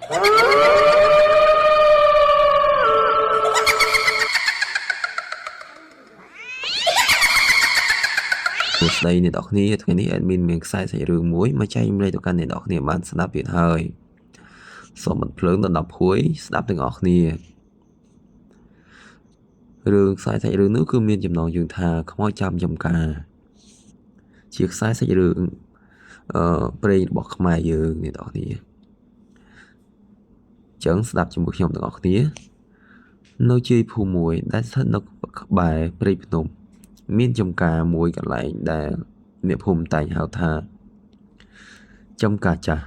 សួស្តីអ្នកនរគ្នាថ្ងៃនេះ admin មានខ្សែសាច់រឿងមួយមកចែករំលែកទៅកាន់អ្នកនរគ្នាបានស្ដាប់ទៀតហើយសូមបន្ភ្លើងដល់10ភួយស្ដាប់ទាំងអស់គ្នារឿងខ្សែសាច់រឿងនោះគឺមានចំណងជើងថាខ្មោចចាំចំការជាខ្សែសាច់រឿងព្រេងរបស់ខ្មែរយើងអ្នកនរគ្នាចឹងស្ដាប់ជាមួយខ្ញុំទាំងអស់គ្នានៅជ័យភូមិមួយដែលស្ថិតនៅក្បែរព្រៃភ្នំមានចំការមួយកន្លែងដែលអ្នកភូមិតែងហៅថាចំការចាស់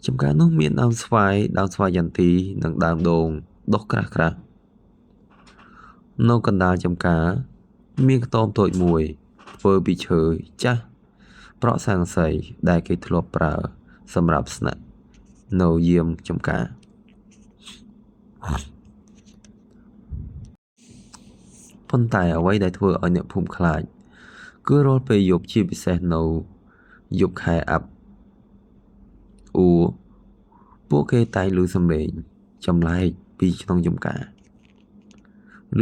ចំការនោះមានដើមស្វាយដើមស្វាយចន្ទីនិងដើមដូងដុះក្រាស់ក្រាស់នៅកណ្ដាលចំការមានខ្ទមតូចមួយធ្វើពីឈើចាស់ប្រក់ស័ង្កសីដែលគេធ្លាប់ប្រើសម្រាប់ស្នាក់នៅយាមចំការប៉ុន្តែអ្វីដែលធ្វើឲ្យអ្នកភូមិខ្លាចគឺរាល់ពេលយប់ជាពិសេសនៅយប់ខែអាប់អួរពួកគេតែងឮសំឡេងចម្លែកពីក្នុងចំការ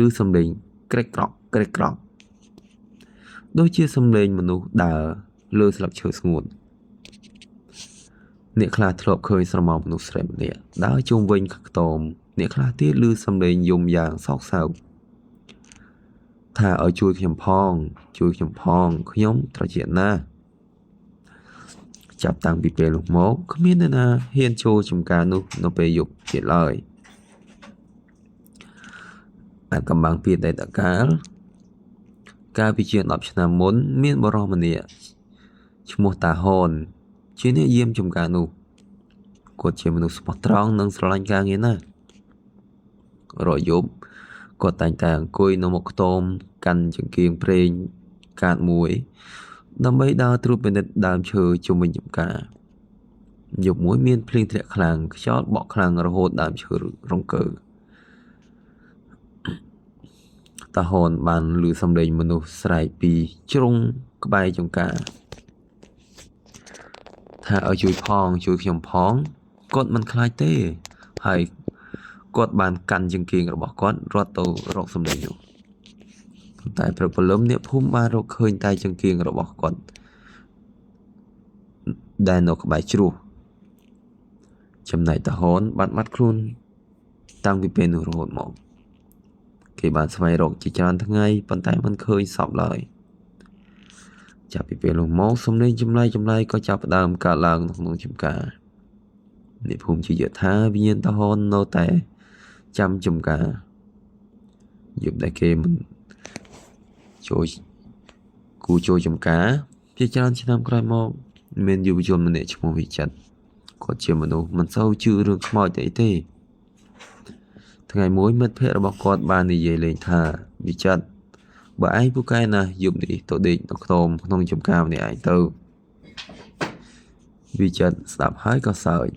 ឬសំឡេងក្រេកក្រកក្រេកក្រកដូចជាសំឡេងមនុស្សដើរលើស្លឹកឈើស្ងួតអ្នកខ្លះធ្លាប់ឃើញស្រមោលមនុស្សស្រីម្នាក់ដើរជុំវិញខ្ទមអ្នកខ្លះទៀតឮសំឡេងយំយ៉ាងសោកសៅថាឲ្យជួយខ្ញុំផងជួយខ្ញុំផងខ្ញុំត្រជាក់ណាស់ចាប់តាំងពីពេលនោះមកគ្មានអ្នកណាហ៊ានចូលចំការនោះនៅពេលយប់ទៀតឡើយអាចកំបាំងពីអតីតកាលកាលពីជាង10ឆ្នាំមុនមានបុរសម្នាក់ឈ្មោះតាហ៊នជាអ្នកយាមចំការនោះគាត់ជាមនុស្សស្មោះត្រង់និងស្រឡាញ់ការងារណាស់រាល់យប់គាត់តែងតែអង្គុយនៅមុខខ្ទមកាន់ចង្កៀងប្រេងកាតមួយដើម្បីដើរត្រួតពិនិត្យដើមឈើជុំវិញចំការយប់មួយមានភ្លៀងធ្លាក់ខ្លាំងខ្យល់បក់ខ្លាំងរហូតដើមឈើរង្គើតាហ៊នបានឮសំឡេងមនុស្សស្រែកពីជ្រុងក្បែរចំការថាឲ្យជួយផងជួយខ្ញុំផងគាត់មិនខ្លាចទេហើយគាត់បានកាន់ចង្កៀងរបស់គាត់រត់ទៅរកសំឡេងនោះប៉ុន្តែព្រឹកព្រលឹមអ្នកភូមិបានរកឃើញតែចង្កៀងរបស់គាត់ដែលនៅក្បែរជ្រោះចំណែកតាហ៊នបានបាត់ខ្លួនតាំងពីពេលនោះរហូតមកគេបានស្វែងរកជាច្រើនថ្ងៃប៉ុន្តែមិនឃើញសពឡើយចាប់ពីពេលនោះមកសំឡេងចម្លែកៗក៏ចាប់ផ្ដើមកើតឡើងក្នុងចំការអ្នកភូមិជឿជាក់ថាវិញ្ញាណតាហ៊ននៅតែចាំចំការយប់ដែលគេមិនចូលគូចូលចំការជាច្រើនឆ្នាំក្រោយមកមានយុវជនម្នាក់ឈ្មោះវិចិត្រគាត់ជាមនុស្សមិនសូវជឿរឿងខ្មោចអីទេថ្ងៃមួយមិត្តភក្តិរបស់គាត់បាននិយាយលេងថាវិចិត្របើឯងពូកែណាស់យប់នេះទៅដេកនៅខ្ទមក្នុងចំការម្នាក់ឯងទៅវិចិត្រស្ដាប់ហើយក៏សើច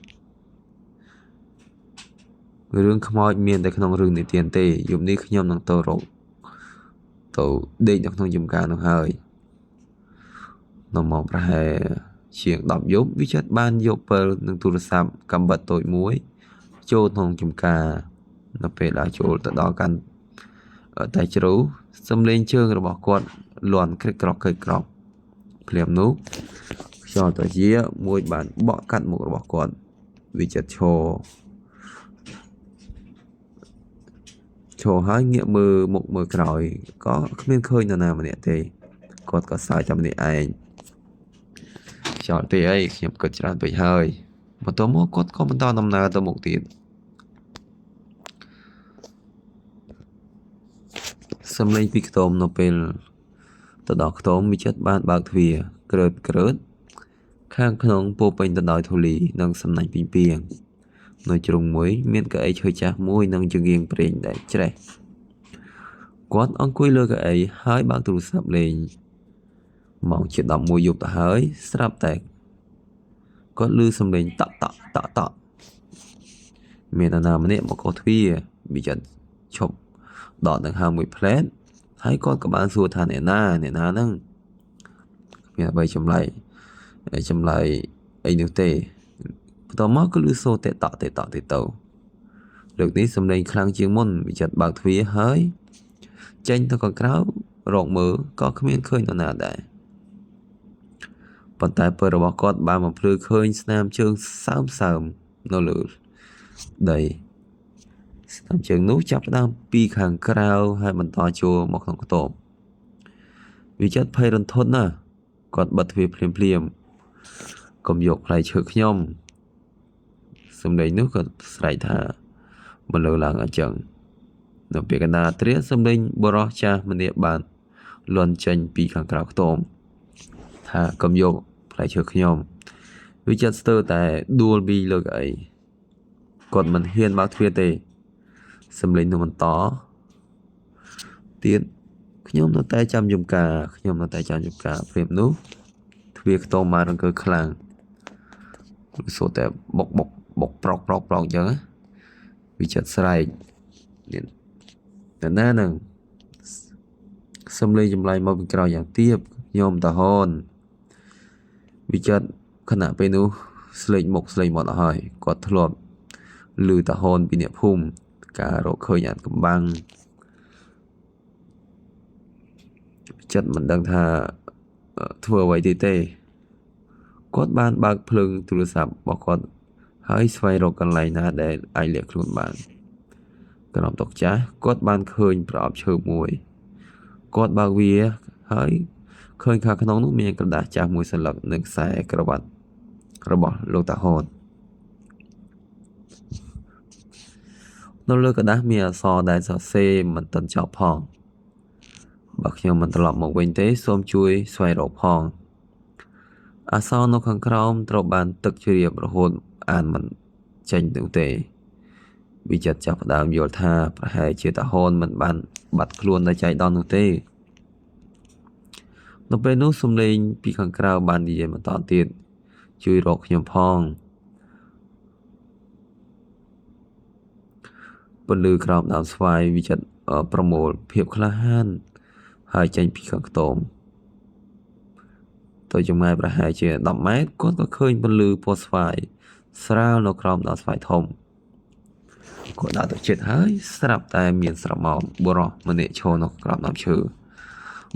រឿងខ្មោចមានតែក្នុងរឿងនិទានទេយប់នេះខ្ញុំនឹងទៅរកទៅដេកនៅក្នុងចំការនោះហើយនៅម៉ោងប្រហែលជាង10យប់វិចិត្របានយកពិលនិងទូរស័ព្ទកាំបិតតូចមួយចូលក្នុងចំការនៅពេលដើរចូលទៅដល់កាន់តែជ្រៅសំឡេងជើងរបស់គាត់លាន់ក្រេកក្រកក្រេកក្រកភ្លាមនោះខ្យល់ត្រជាមួយបានបក់កាត់មុខរបស់គាត់វិចិត្រឈរហើយងាកមើលមុខមើលក្រោយក៏គ្មានឃើញនរណាម្នាក់ទេគាត់ក៏សើចតែម្នាក់ឯងខ្យល់ទេអីខ្ញុំគិតច្រើនពេកហើយបន្ទាប់មកគាត់ក៏បន្តដំណើរទៅមុខទៀតសំឡេងពីខ្ទមនៅពេលទៅដល់ខ្ទមវិចិត្របានបើកទ្វារក្រើតក្រើតខាងក្នុងពោពេញទៅដោយធូលីនិងសំណាញ់ពីងពាងនៅជ្រុងមួយមានកៅអីឈើចាស់មួយនិងចង្កៀងប្រេងដែលច្រេះគាត់អង្គុយលើកៅអីហើយបើកទូរស័ព្ទលេងម៉ោងជា11យប់ទៅហើយស្រាប់តែគាត់ឮសំឡេងតក់តក់តក់តក់មាននរណាម្នាក់មកកោសទ្វារវិចិត្រឈប់ដកដង្ហើមមួយផ្លែតហើយគាត់ក៏បានសួរថាអ្នកណាហ្នឹងគ្មានអ្វីចម្លែកអីនោះទេ បន្ទាប់មកគឺឮសូរតេតក់តេតក់ទៀតទៅលើកនេះសំឡេងខ្លាំងជាងមុនវិចិត្របើកទ្វារហើយចេញទៅខាងក្រៅរកមើលក៏គ្មានឃើញនរណាដែរប៉ុន្តែពើរបស់គាត់បានបំភ្លឺឃើញស្នាមជើងសើមសើមនៅលើដីស្នាមជើងនោះចាប់ផ្ដើមពីខាងក្រៅហើយបន្តចូលមកក្នុងខ្ទមវិចិត្រភ័យរន្ធត់ណាស់គាត់បិទទ្វារភ្លាមភ្លាមកុំយកផ្លែឈើខ្ញុំសំឡេងនោះក៏ស្រែកថាមកលើឡើងអញ្ចឹងនៅពេលកណ្ដាលទ្រាសំឡេងបុរសចាស់ម្នាក់បានលន់ចេញពីខាងក្រៅខ្ទមថាកុំយកផ្លែឈើខ្ញុំវិចិត្រស្ទើរតែដួលពីលើកៅអីគាត់មិនហ៊ានបើកទ្វារទេសំឡេងនោះបន្តទៀតខ្ញុំនៅតែចាំយំការខ្ញុំនៅតែចាំយំការព្រាមនោះទ្វារខ្ទមបានរង្គើខ្លាំងសូតែបុកបុកបុកប្រកប្រកប្រកអញ្ចឹងវិចិត្រស្រែកនេះតែណានឹងសំឡេងចម្លែកមកពីក្រោយយ៉ាងទាបខ្ញុំតាហ៊នវិចិត្រខណៈពេលនោះស្លេកមុខស្លេកមាត់អស់ហើយគាត់ធ្លាប់ឮតាហ៊នពីអ្នកភូមិការរកឃើញអានកំបាំងវិចិត្រមិនដឹងថាធ្វើអ្វីទេទេគាត់បានបើកភ្លើងទូរស័ព្ទរបស់គាត់ហើយស្វែងរកកន្លែងណាដែលអាចលាក់ខ្លួនបានក្រោមតុចាស់គាត់បានឃើញប្រអប់ឈើមួយគាត់បើកវាហើយឃើញខាងក្នុងនោះមានក្រដាសចាស់មួយសន្លឹកនិងខ្សែក្រវ៉ាត់របស់លោកតាហ៊ននៅលើក្រដាសមានអក្សរដែលសរសេរមិនទាន់ចប់ផងបើខ្ញុំមិនត្រឡប់មកវិញទេសូមជួយស្វែងរកផងអក្សរនៅខាងក្រោមត្រូវបានទឹកជ្រាបរហូតអានមិនចេញនោះទេវិចិត្រចាប់ផ្ដើមយល់ថាប្រហែលជាតាហ៊នមិនបានបាត់ខ្លួនដោយចៃដន្យនោះទេនៅពេលនោះសំឡេងពីខាងក្រៅបាននិយាយបន្តទៀតជួយរកខ្ញុំផងពន្លឺក្រោមដើមស្វាយវិចិត្រប្រមូលភាពក្លាហានហើយចេញពីខាងខ្ទមទៅចម្ងាយប្រហែលជា10ម៉ែត្រគាត់ក៏ឃើញពន្លឺពណ៌ស្វាយស្រាលនៅក្រោមដើមស្វាយធំគាត់ដើរទៅជិតហើយស្រាប់តែមានស្រមោលបុរសម្នាក់ឈរនៅក្រោមដើមឈើ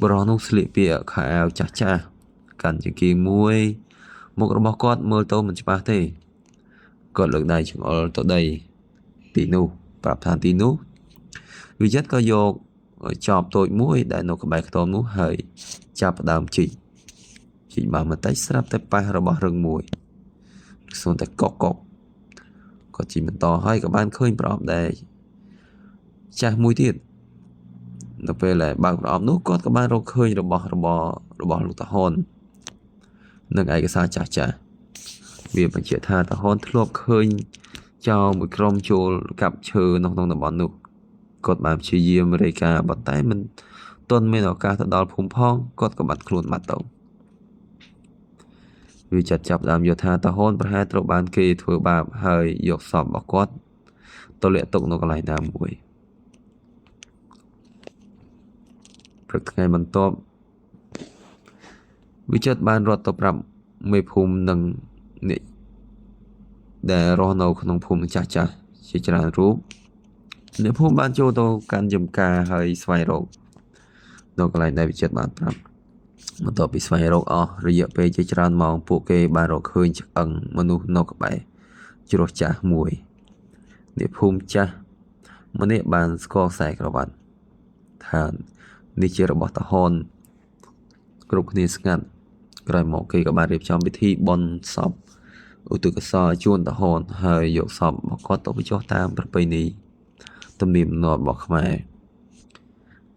បុរសនោះស្លៀកពាក់ខោអាវចាស់ចាស់កាន់ចង្គៀងមួយមុខរបស់គាត់មើលទៅមិនច្បាស់ទេគាត់លើកដៃចង្អុលទៅដីទីនោះប្រាប់ថាទីនោះវិចិត្រក៏យកចបតូចមួយដែលនៅក្បែរខ្ទមនោះហើយចាប់ផ្ដើមជីកជីកបានបន្តិចស្រាប់តែប៉ះរបស់រឹងមួយសូន្យតែកុកកុកគាត់ជីបន្តហើយក៏បានឃើញប្រអប់ដែលចាស់មួយទៀតនៅពេលដែលបើកប្រអប់នោះគាត់ក៏បានរកឃើញរបស់របររបស់លោកតាហ៊ននិងឯកសារចាស់ចាស់វាបញ្ជាក់ថាតាហ៊នធ្លាប់ឃើញចោរមួយក្រុមចូលកាប់ឈើនៅក្នុងតំបន់នោះគាត់បានព្យាយាមរាយការណ៍ប៉ុន្តែមិនទាន់មានឱកាសទៅដល់ភូមិផងគាត់ក៏បាត់ខ្លួនបាត់ទៅវាចាត់ចាប់ដើមយល់ថាតាហ៊នប្រហែលត្រូវបានគេធ្វើបាបហើយយកសពរបស់គាត់ទៅលាក់ទុកនៅកន្លែងណាមួយព្រឹកថ្ងៃបន្ទាប់វិចិត្របានរត់ទៅប្រាប់មេភូមិនិងអ្នកដែលរស់នៅក្នុងភូមិចាស់ចាស់ជាច្រើនរូបអ្នកភូមិបានចូលទៅកាន់ចំការហើយស្វែងរកនៅកន្លែងដែលវិចិត្របានប្រាប់បន្ទាប់ពីស្វែងរកអស់រយៈពេលជាច្រើនម៉ោងពួកគេបានរកឃើញឆ្អឹងមនុស្សនៅក្បែរជ្រោះចាស់មួយអ្នកភូមិចាស់ម្នាក់បានស្គាល់ខ្សែក្រវ៉ាត់ថានេះជារបស់តាហ៊នគ្រប់គ្នាស្ងាត់ក្រោយមកគេក៏បានរៀបចំពិធីបុណ្យសពឧទ្ទិសកុសលជូនតាហ៊នហើយយកសពរបស់គាត់ទៅបញ្ចុះតាមប្រពៃណីទំនៀមទម្លាប់របស់ខ្មែរ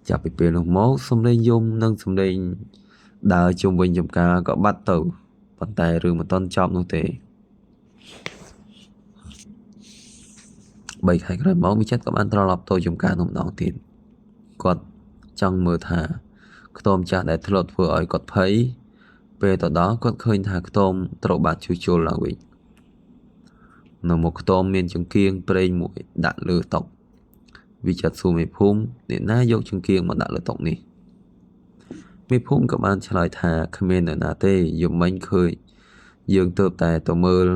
ចាប់ពីពេលនោះមកសំឡេងយំនិងសំឡេងដើរជុំវិញចំការក៏បាត់ទៅប៉ុន្តែរឿងមិនទាន់ចប់នោះទេ3ខែក្រោយមកវិចិត្រក៏បានត្រឡប់ទៅចំការនោះម្ដងទៀតគាត់ចង់មើលថាខ្ទមចាស់ដែលធ្លាប់ធ្វើឲ្យគាត់ភ័យពេលទៅដល់គាត់ឃើញថាខ្ទមត្រូវបានជួសជុលឡើងវិញនៅមុខខ្ទមមានចង្គៀងប្រេងមួយដាក់លើតុវិចិត្រសួរមេភូមិអ្នកណាយកចង្គៀងមកដាក់លើតុនេះមេភូមិក៏បានឆ្លើយថាគ្មានអ្នកណាទេយប់មិញឃើញយើងទៅតែទៅមើល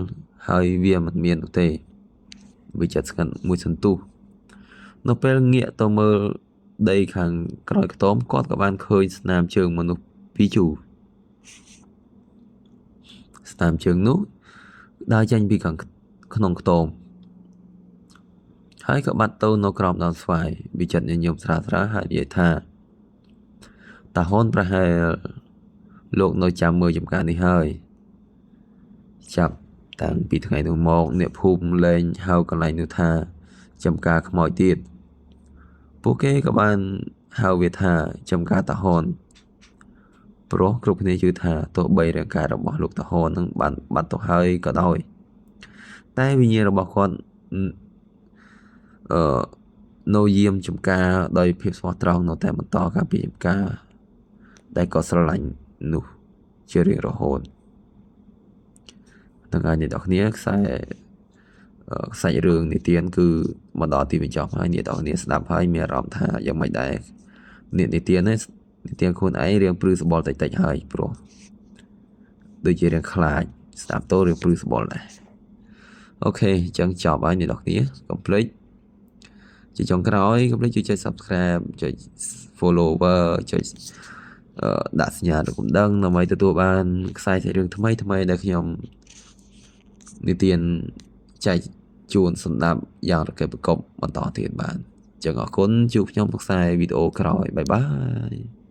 ហើយវាមិនមាននោះទេវិចិត្រស្ងាត់មួយសន្ទុះនៅពេលងាកទៅមើលដីខាងក្រោយខ្ទមគាត់ក៏បានឃើញស្នាមជើងមនុស្សពីរជួរស្នាមជើងនោះដើរចេញពីខាងក្នុងខ្ទមហើយក៏បាត់ទៅនៅក្រោមដើមស្វាយវិចិត្រញញឹមស្រាលស្រាលហើយនិយាយថាតាហ៊ុនប្រហែលលោកនៅចាំមើលចំការនេះហើយចាប់តាំងពីថ្ងៃនោះមកអ្នកភូមិលែងហៅកន្លែងនោះថាចំការខ្មោចទៀតពួកគេក៏បានហៅវាថាចំការតាហ៊ុនព្រោះគ្រប់គ្នាជឿថាទោះបីរាងកាយរបស់លោកតាហ៊ុននឹងបានបាត់ទៅហើយក៏ដោយតែវិញ្ញាណរបស់គាត់អឺនៅយាមចំការដោយភាពស្មោះត្រង់នៅតែបន្តការពីចំការដែលក៏ស្រឡាញ់នោះជារៀងរហូតនឹងហើយអ្នកនរគ្នាខ្សែសាច់រឿងនិទានគឺមកដល់ទីបញ្ចប់ហើយអ្នកនរគ្នាស្ដាប់ហើយមានអារម្មណ៍ថាយ៉ាងម៉េចដែរអ្នកនិទាននេះនិទានខ្លួនឯងរៀងព្រឺសម្បុរតិចតិចហើយព្រោះដូចជារៀងខ្លាចស្ដាប់ទៅរៀងព្រឺសម្បុរដែរ OK អញ្ចឹងចប់ហើយអ្នកនរគ្នាកុំភ្លេចជាចុងក្រោយកុំភ្លេចជួយចុច Subscribe ចុច Follower ចុចដាក់សញ្ញារូបកណ្ដឹងដើម្បីទទួលបានខ្សែសាច់រឿងថ្មីថ្មីដែលខ្ញុំនិទានចែកជូនសម្រាប់យ៉ាងរកេបប្រកបបន្តទៀតបានចឹងអរគុណជួបខ្ញុំក្នុងខ្សែវីដេអូក្រោយ bye bye.